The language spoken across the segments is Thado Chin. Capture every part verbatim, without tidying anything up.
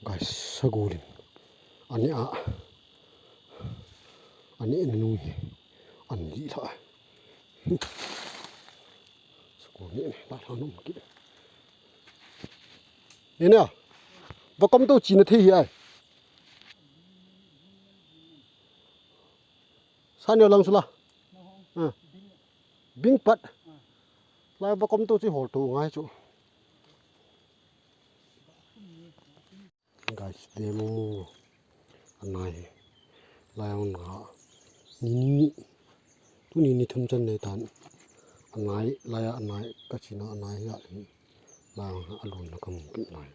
Guys, sagol in. Ani a. Ani in nung hi. An li la. Sagol ni la la nung ki. Ni na. Vakom to china thei hi ai. Sa neo lang sula. Ah. Bing pat. Lai vakom to chi hol to ngai chu. Guys, demo. Anai. Lai ang na. Ni ni. Tuni ni thum chan nei tan. Anai, lai anai, ka china anai ya. Lai ang alun na kam kin lai.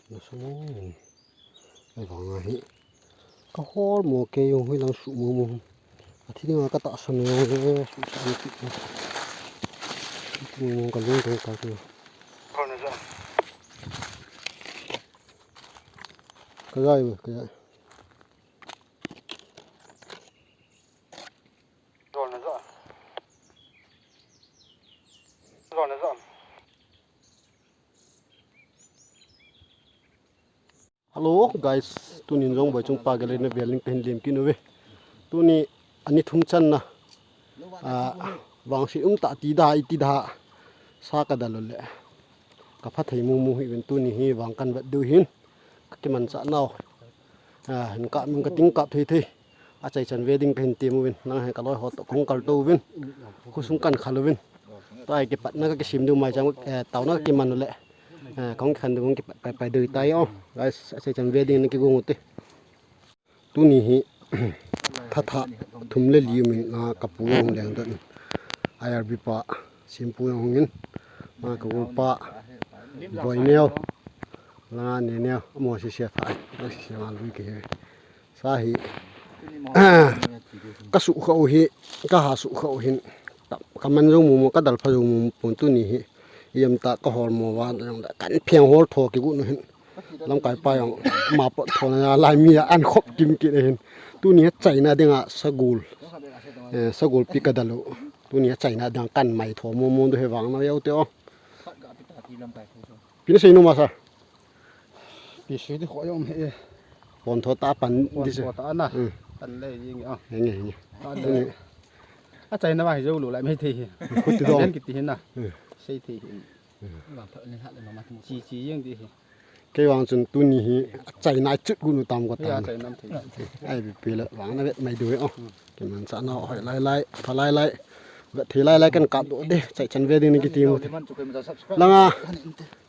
Na sa mo. Ai vang ahi. Ka hol mo ke yung hui lang su mo mo. Athi dinga ka tahsan mo. Su sa ni. Mo mo ka lung ka ka. Ka jai mo, ka jai. Hello guys, tunin jong boi chung pa gele na vel ning kahin lem kin uve. Tuni ani thum chan na. Ah, vangsi um ta ti da, i ti da. Sa ka da lo le. Ka pha thei mu mu hi ven tuni hi vang kan vet deu hin. Ka kiman cha nau. Ah, hin ka min ka ting kap thei thei. Achai chan ve ding kahin ti mu vin. Nang he ka loi ho to kong kal to vin. Khosung kan khal vin. Tua ki pat na ka kisim deu mai chang, eh, tau na ka kiman le. Eh, kong khan deu kong ki pat pai pai deu tai o. Guys, achai chan ve ding na ki gung u te. Tuni hi thatha thum le li min a ka pu jong leng don. I R B pa, simpu jong hongin. Ma ka gu pa, boi neo. La ne neo, mo si sia thai, mo si sia ma lui ke. Sa hi, ka su kha u hi, ka ha su kha u hin. Ka man jong mu mo, ka dal pha jong mu mo, pon tuni hi. Yam ta ka hol mo va, jong da kan phiang hol tho ki gu nu hin. Lamkai pa jong ma pot thona lai mi a an khop kim kit ahin. Tuni a chaina dinga sagol. Eh, sagol pi ka dalo. Tuni a chaina dinga kan mai tho mo mo do he vang na yau te o. Pi na sei nu ma sa. Pi sei di kho yom he. Pon tho ta pan di se. Pon tho ta na. Hmm. Pan le ying a. Henge henge. Pan le. Tuni. A chaina va hi jo lo lai mai thei hi. Khu ti dong. Len ki ti hin na. Hmm. Sei thei hi. Chi chi jeng di hi. Kei vang chun tuni hi achaina chut gu nu tam ko ta. Achaina thei. Ai bi pe le vang na vet mai du o. Kiman cha na hoi lai lai, pha lai lai. Vet thei lai lai kan kap do de, chai chan ve ding ni ki ti mu. Langa,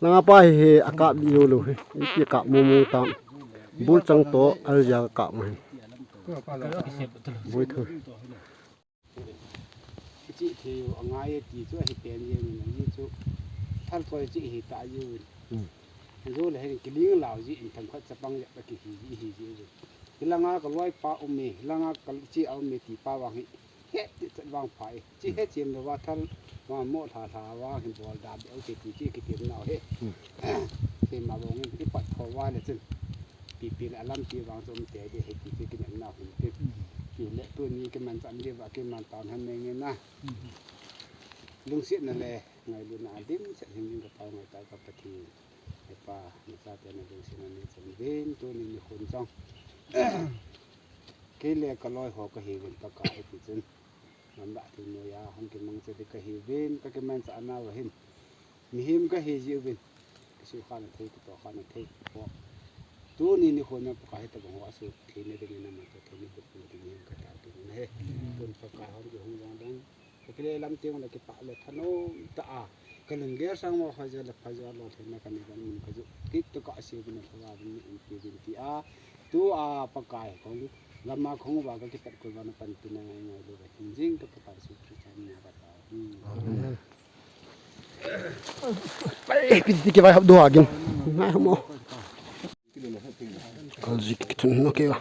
langa pa hi hi a kap di lo lo hi. I ki kap mu mu tam. Bul chang to al ja kap mu hi. Bui thu. Chi thei u angai e ti chu ahi pen jeng in, ahi chu thal koi chi hi ta jeng in. Hmm. Ju le hin kiling lau ji in tham khat chapang le pa ki hi ji hi ji. Hilanga ka loi pa um e, hilanga ka chi a um e ti pa vang hi. He ti chat vang pha e. Chi he chem lo va thal va mo tha tha va hin bol da be o ti ti chi ki ti nau he. Hmm. Te ma bong in i pat kho va le chun. Pi pi le alam pi vang chu um te de he ti chi ki nem nau hin ti. Pi le tuni kiman chan de va kiman tan han ne nge na. Lungsetna le ngailutna a dimset hing ding ka tao ngai tai ka Pathen. He Pa, nachate na lungsetna nei chan uvin, tuni nikhon chang. Kei le ka loi ho ka hiuvin Pakai hiti chun. Ngam lah thei noiya hung kimang che di ka hiuvin, ka kimanchah nau ahin. Mihem ka hi jiuvin. Ka sukha na thei, ka tokha na thei. Ko. Tuni nikhon na Pakai hitabang ho asuh theina dingin ama toh theina bukbuk dingin ka tao dingin ahi. Tun Pakai hung kihung jong ding. Ka kile lam teng le kipah le thanom tah a, ka lunggel sang mo kha jo le pha jo a lolhinna ka nei dan mun ka ju kit to ka ase bin a lhava bin in pi bin ti a, tua Pakai khong lama khong uva ka kipat kul uva na panpina ngai ngai lou va hin jing ka Pakai Jesu Christa min a ka tao. Amen. Pai, pi ti ke vai hap do agin. Ngai mo. Kalji kithun no ke.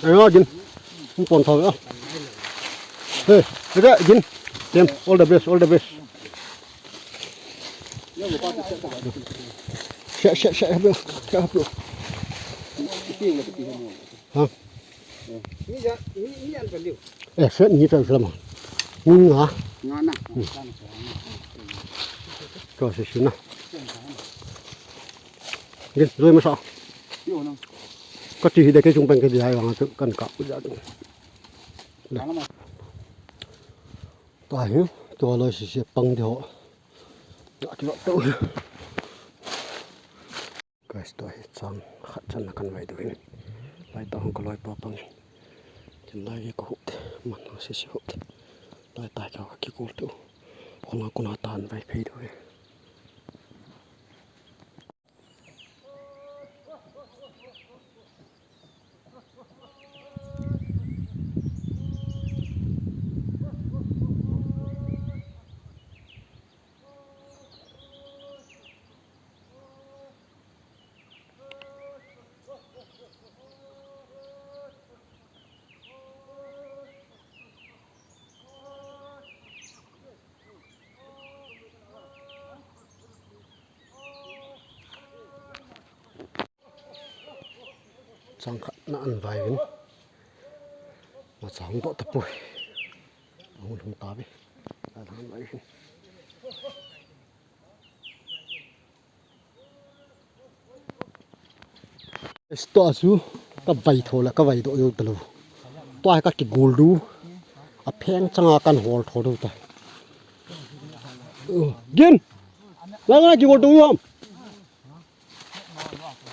Ayo, jin. Pon tho. Hey, hey, jin. Tem, all the best, all the best. Share, share, share, share, share. Ha? Mi ja, mi, mi an value. Eh, set ni ta lama. Ni nga. Nga na. Hmm. Ka se sina. Gin, roi masa. Yo na. Ka ti hi de ke chung pen ke di hai wang tu kan ka u ja tu. Nga na ma. Ta hi, tu lo si si pang de ho. Ya ki lo tu. Guys, tua hi chang khat channa kan vai diu hin. Lai ta hung ka loi pa pang hin. Kin lai ka hut. Man hung si si hut. Lai ta ka ki kul tu. Kona kona tan vai phei diu hin. Chang khat na an vai vin. Ma chang doh tapoi. Ahung hung ta ve. An vai vin. Tua chu ka vai tho la ka vai doh jou talou. Tua hi ka kigol diu. A pheng changa kan hol tho diu ta. Gin. Langa kigol diu ham.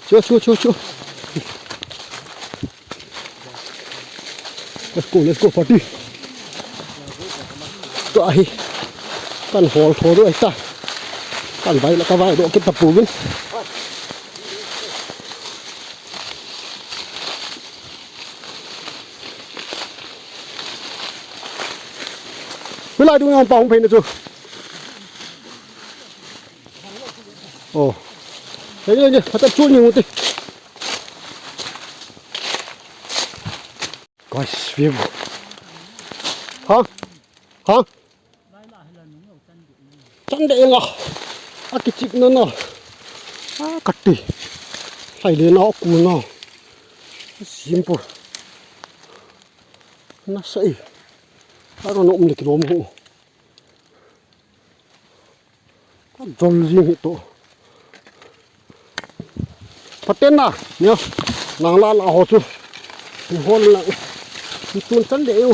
Chu, chu, chu, chu. Let's go, let's go, party. Tua hi. Kan hol tho diu ahi ta. Kan vai la ka vai doh kit tapouvin. Milai dung yang pa hung phei na chu. Oh. Hei, hei, hei, hata chu ni uti. Guys, view. Ha? Ha? Chan de nga. A kichik na na. A kati. Hai le na ku na. Simple. Na sai. Aro no um de kilom ho. Jol jing hi to. Paten na, nia, nang la la ho chu. Ni hol na. Ni tun chan de u.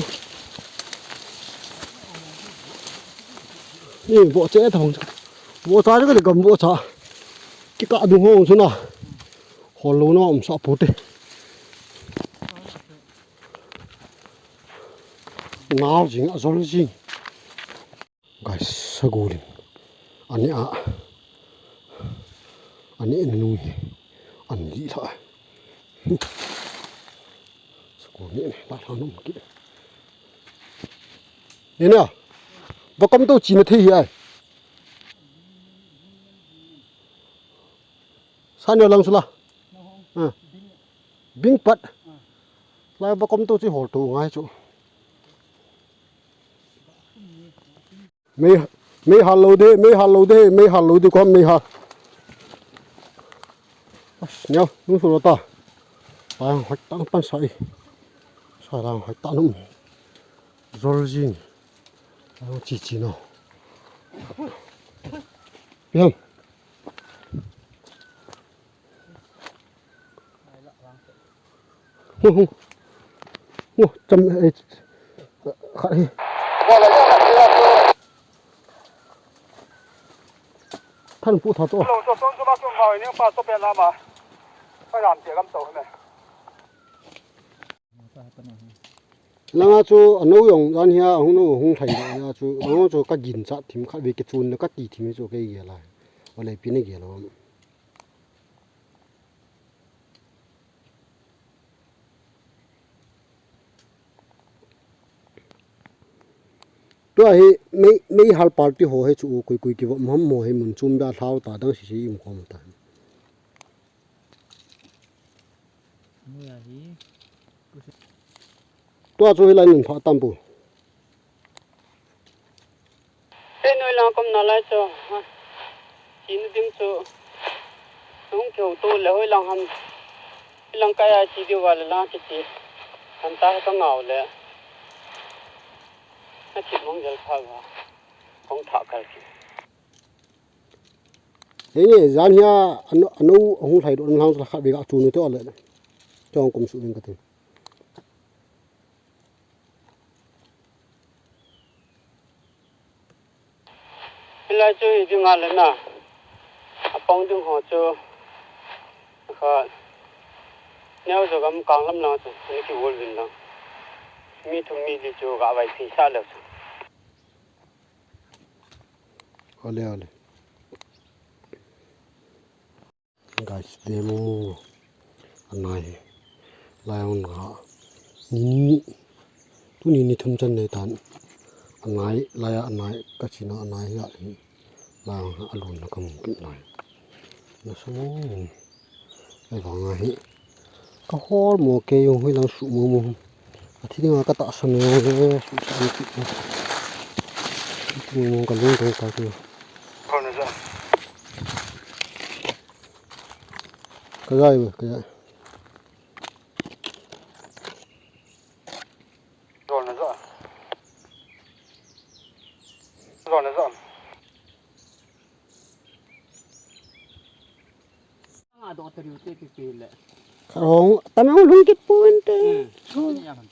Ni bo che ta hong. Bo cha ka de gam bo cha. Ki ka du hong chu na. Hol lo na um sa pu te. Nal jing a jol jing. Guys, sagol in. Ani a. Ani in nui. Ani li la. Sagol ni la la nom ki. Ni na. Ba kom to chi na thei hi ai. Sa neo lang sula. Ah. Bing pat. Lai ba kom to chi hol to ngai chu. Mei, mei hal lo de, mei hal lo de, mei hal lo de, kom mei hal. As, neo, nu su lo ta. Pa hoi tang pan sai. Sa lang hoi tang num. Jol jing. Ang chi chi no. Piang. Hu, hu. Hu, cham, eh, khat hi. Than pu tha to. Lo, so, so, so, ma, so, ma, ni pa, so, pe, la, ma. Pa, lam, che, lam, to, ne. Langa chu, a no jong, jan hia, hung no, hung thai, ya chu, a no chu, ka gin cha, thim khat ve, ke chun, ka ti, thim chu, ke ge la. Wa le, pi ne ge lo. Tua hi mei, mei hal party ho hi chu u kui kui ki vom ham mo hi mun chum da thlau ta dang si si im khom ta. Mui a hi. Tua chu hi lai nun pha tam pu. Te noi lang kom na lai chu, ha. Chin ding chu. Nung keu tu le hoi lang ham. Lang kaya chi diu va le lang ki chi. An ta ka ngau le. Na thip mong jel pha ga. Hong tha kal ki. Hei ni, jan hia, anu, anu, hung lhai do, lang sa khat be ga chu nu te ole. Chong kum su ding ka ti. Hilai chu hi ding a le na. A pang ding ho chu. Kha. Neo jo gam kang lam lang chu. Ni ki wol win lang. Mi thum mi li chu ga vai phi sa le chu. Ole, ole. Guys, demo mo. Anai. Lai on ha. Ni, tuni ni thum chan nei tan. Anai, lai anai, ka china anai hi a hi. Lai on ha, alun na ka mung kin lai. Na sa mo. Ai vang a hi. Ka hol mo ke yung hui lang su mo mo. A thi ding a ka ta sa mo le, su sa mo ki. Mo mo ka lung tong ta ki. Ka jai ba, ka jai. Zol na zol. Zol na zol. Nga do tariu te ki ki le. Ka hong, ta me hong lung kit pun te. Hmm. Zol. Ni ya kan.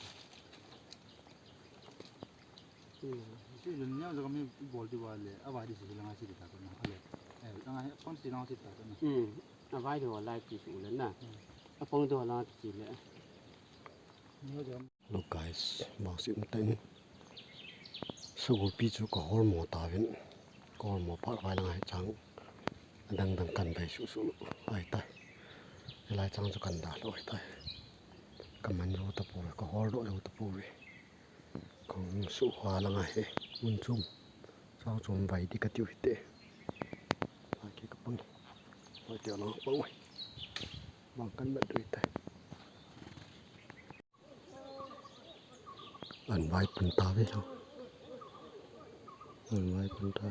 Hmm. Si lun ya, zaka mi bol di wa le, a wa di si langa si di ta ko na, ale. Eh, langa he, pang si langa si ta ko na. Hmm. A wa di wa lai ki su le na. Hmm. A pang di wa langa ki le. Ni ya. Hello guys, bang si um teng. Sagol pi chu ka hol mo ta vin. Ka hol mo phat vai lang a hi chang. Adang dang kan bai su su ai ta. Lai chang chu kan da lo ai ta. Ka man lo ta po, ka hol do lo ta po ve. Kong su hua lang a hi. Mun chum. Chang chum bai di ka tiu hi te. Ai ke ka pang. Ai ke lang pang vai. Bang kan bat dui ta. An vai pun ta ve lo. An vai pun ta.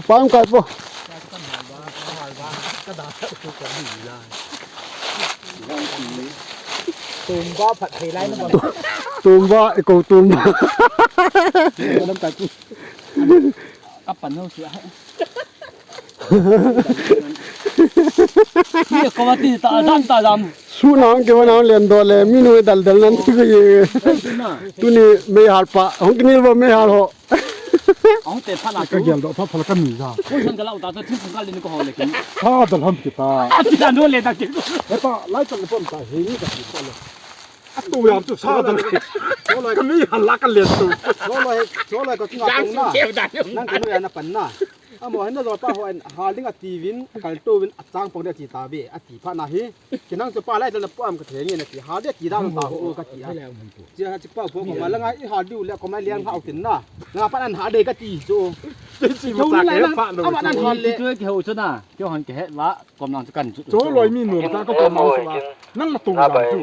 Pang kai po. Tumba phat thei lai na bang. Tumba, iko tumba. Lam kai po. Kapan ho sia. Ni ko ma ti ta dam ta dam. Su nang ke wa nang len do le, mi nu dal dal nan ti ko ye. Tuni mei hal pa, hong kini bo mei hal ho. Hong te pha na ka gel do pha pha ka mi ja. Ko san ka lau ta ta thu ka le ni ko ho le kin. Sa dal ham ki ta. A ti ta no le ta ki. He ta lai ta le pon ta he ni ka ti ko le. A tu yam chu sa dal. Ko le ka mi hal la ka le tu. Ko le, ko le ko ti na. Nang ko no ya na pan na. Amo hin na jo pa ho an hal ding a ti vin, kal to vin, a chang pong de ti ta ve, a ti pha na hi. Ki nang chu pa lai la pu am ka the nge na ti, hal de ti da ta ho ka ti a. Chi ha chi pa po ko ma la nga i hal diu le ko ma liang hau tin na. Nga pa an hal de ka ti chu. Chi ma ta ke pha lo. Ama an hal le. Ki ho chu na, ki hon ke he la, kom nang chu kan chu. Cho loi mi nu ta ka kom nang chu la. Nang na tu lam chu.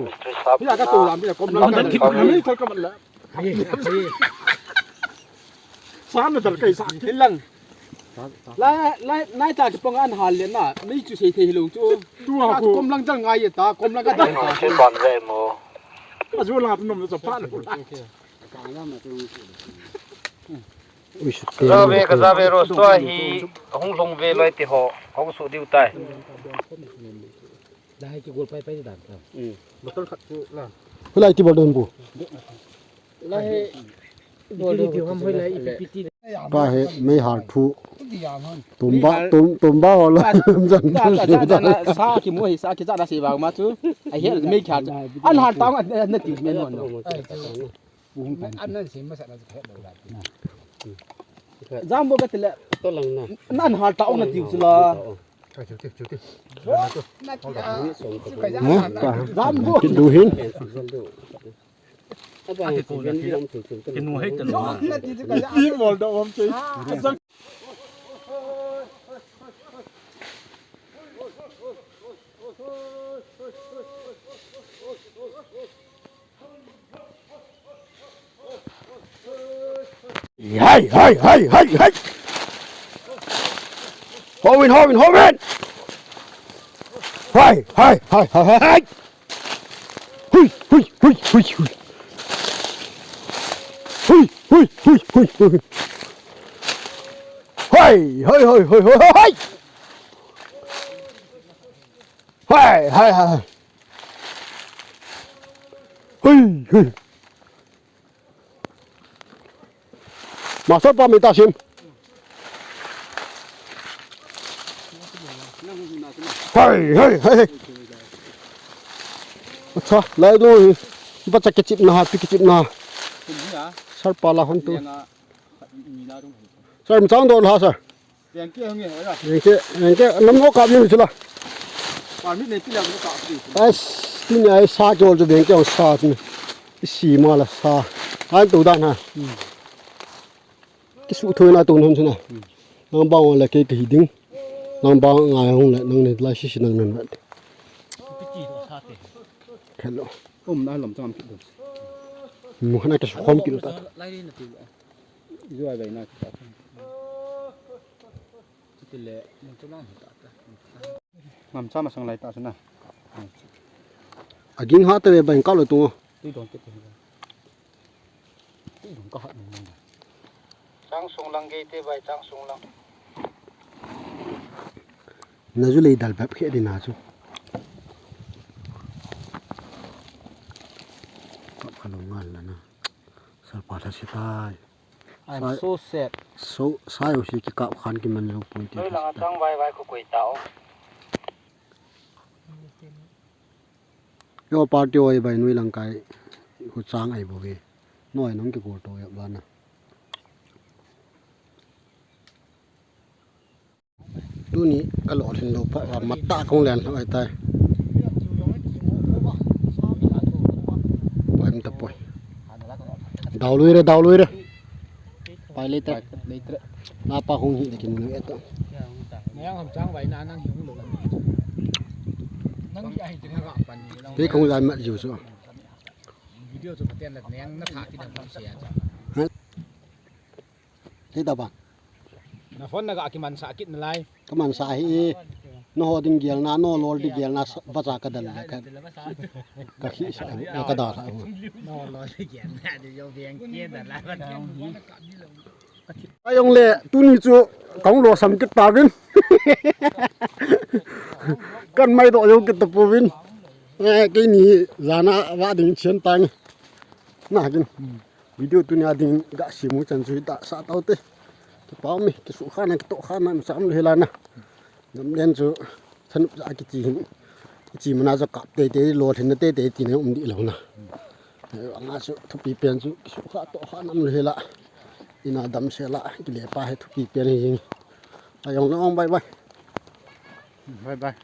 Ya ka tu lam ya kom nang kan. Ni thol ka mat la. Sa na dal kai sa. Ilang. Lai, lai, nai ta ki pong an hal le na, mi chu sei thei lo chu. Tu ha ko. Kom lang jal ngai ta, kom lang ka dal ta. Sim ban ve mo. A ju la tu nom sa pa na. Ui, su te. Ka ve, ka ve ro sto hi, hung long ve loi ti ho, hung su diu tai. Lai ki gol pai pai dan ta. Bottle khat chu la. Hulai ti bol don bu. Lai. Ipi ti ham hoi lai ipi ti. Ka he mei hal thu. Tumba, tum, tumba ho la. Jan thu su ta. Sa ki mo hi sa ki ja na si ba ma chu. Ai he mei kha. An hal ta na ti me no no. An nan si ma sa na he lo la. Jam bo ka ti le. To lang na. Nan hal ta na ti su la. Ka chu ti chu ti. Jam bo. Ki du hin. Ati ko na ti. Ki nu hai ta na. Ti mol da om che. Hai, hai, hai, hai, hai. Hovin, hovin, hovin. Hai, hai, hai, hai, hai, hai. Hui, hui, hui, hui, hui. Hui, hui, hui, hui, hui. Hai, hai, hai, hai, hai, hai. Hai, hai, hai. Hui, hui. Master pa mi ta sim. Hai, hai, hai. Acha, lai do hi. Bacha kichip na ha, pi kichip na. Sir pa la hon tu. Sir, mchang do la, sir. Yang ke, yang ke, yang ke, nam lo kap ni chu la. Permit nei pi le ka pi. As, tin ai sa ke ol chu yang ke sa ni. Isi ma la sa. An tu dan ha. Kisu thoi na tu non chu na. Nang bang le ke ke hi ding. Nang bang ngai hung le nang ne lai si si nang nan vat. Hello. Um na lam chang pi do. Mu hana ke su khom ki ta. Lai ni na ti. Zuai bai na ki ta. Chutile, mun chu lang ta ta. Ngam cha masang lai ta suna. Aging ha te ve bai ka lo tu. Tui don te te. Tui don ka ha ni. Chang sung lang gei te bai chang sung lang. Na ju lei dal bep khe di na chu. Kap kha lo ngal la na. Sir pa tha si tai. I'm Sai- so sad. So, sai ho si ki kap khan ki man lo poi ti. Noi langa chang vai vai ko koi ta o. Yo party oi bai noi lang kai ko chang ai bo ve. Noi nong ki ko to ya bana. Tuni ka lo thin lo pa, wa, mata kong len lo ai tai. Pai mata poi. Dau lui re, dau lui re. Pai le tre, le tre. Na pa hung hi de kin nu eto. Nang ham chang vai na nang hi hung lo. Nang hi ai jing ga pan ni. Te kong lai mat ju so. Video chu paten la nang na tha ki dam sia. Thei ta ba? Na phone na ga kiman sa kit na lai. Ka man sa hi. No ho ding gel na, no lol ding gel na, sa- ba sa ka dal le ka. Ka khi sa, ka da sa. No lol ding gel na, de yo biang ke da la ba. Ayong le, tuni chu kong lo sam kit ta vin. Kan mai do yo kit ta po vin. Eh, ke ni jana va ding chen tang. Na kin. Video tuni a ding ga simu chan chu ta sa tau te. Ki pau mi, ki su khana, ki to khana, mi sam le la na. Gam len chu than ja ki chi hin. Ki chi mana chu kap te te lo thin na te te ti ne um di lo na. Anga chu thupi pen chu ki su kha to kha nam le la. Ina dam se la, ki le pa he thupi pen hi. Ayong long bye bye. Bye bye.